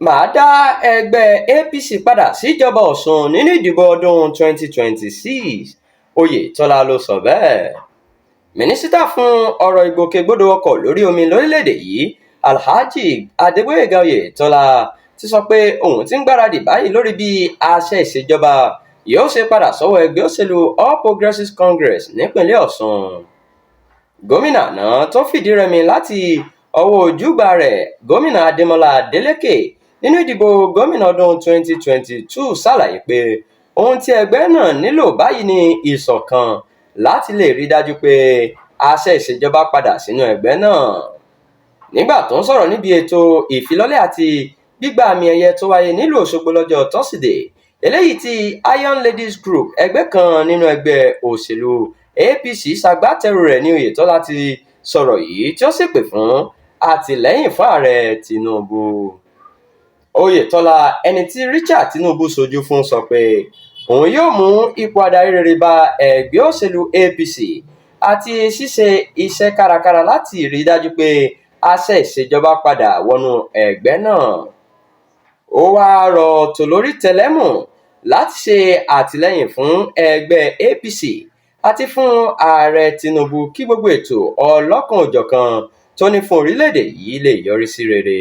Mà á dá ẹgbẹ́ APC padà síjọba Ọ̀sùn nínú ìdìbò ọdún 2026, Oyetola ló sọ bẹ́ẹ̀. Mínísítà fún ọ̀rọ̀ ìgbòkègbodò ọkọ̀ lórí omi lórílẹ̀-èdè yìí, Alhaji Adégbóyèga Oyètọ́lá, ti sọ pé òun ti ń gbáradì báyìí lórí bí àṣẹ ìṣèjọba yóò ṣe padà sọ́wọ́ ẹgbẹ́ òṣèlú All Progressives Congress nípìnlẹ̀ Ọ̀ṣun. Gómìnà àná tó fìdí-rẹmi láti ọwọ́ ojúgbà rẹ̀, Gómìnà Adémọ́lá Adélékè, nínú ìdìbò gómìnà ọdún 2022, ṣàlàyé pé ohun tí ẹgbẹ́ náà nílò báyìí ni ìṣọ̀kan láti lè rí dájú pé àṣẹ ìṣèjọba padà sínú ẹgbẹ́ náà. Nígbà tó ń sọ̀rọ̀ níbi ètò ìfilọ́lẹ̀ àti gbígba àmì ẹ̀yẹ tó wáyé nílùú Òṣogbo lọ́jọ́ Tọ́sídẹ̀ẹ́, eléyìí tí Iron Ladies Group, ẹgbẹ́ kan nínú ẹgbẹ́ òṣèlú APC, ṣagbátẹrù rẹ̀ ní Oyètọ́lá ti sọ̀rọ̀ yìí, tí ó sì pè fún àtìlẹ́yìn fún Ààrẹ Tinubu. Oyètọ́lá, ẹni tí Richard Tinubu ṣojú fún, sọ pé òun yóò mú ipò adarí rere bá ẹgbẹ́ òṣèlú APC àti ṣíṣe iṣẹ́ kárakára láti rí dájú pé àṣẹ ìṣèjọba padà wọnú ẹgbẹ́ náà. Ó wáá rọ tolórí tẹlẹ̀mú láti ṣe àtìlẹ́yìn fún ẹgbẹ́ APC àti fún Ààrẹ Tinubu kí gbogbo ètò ọlọ́kan-ò-jọ̀kan tó ní fún orílẹ̀-èdè yìí lè yọrí sí rere.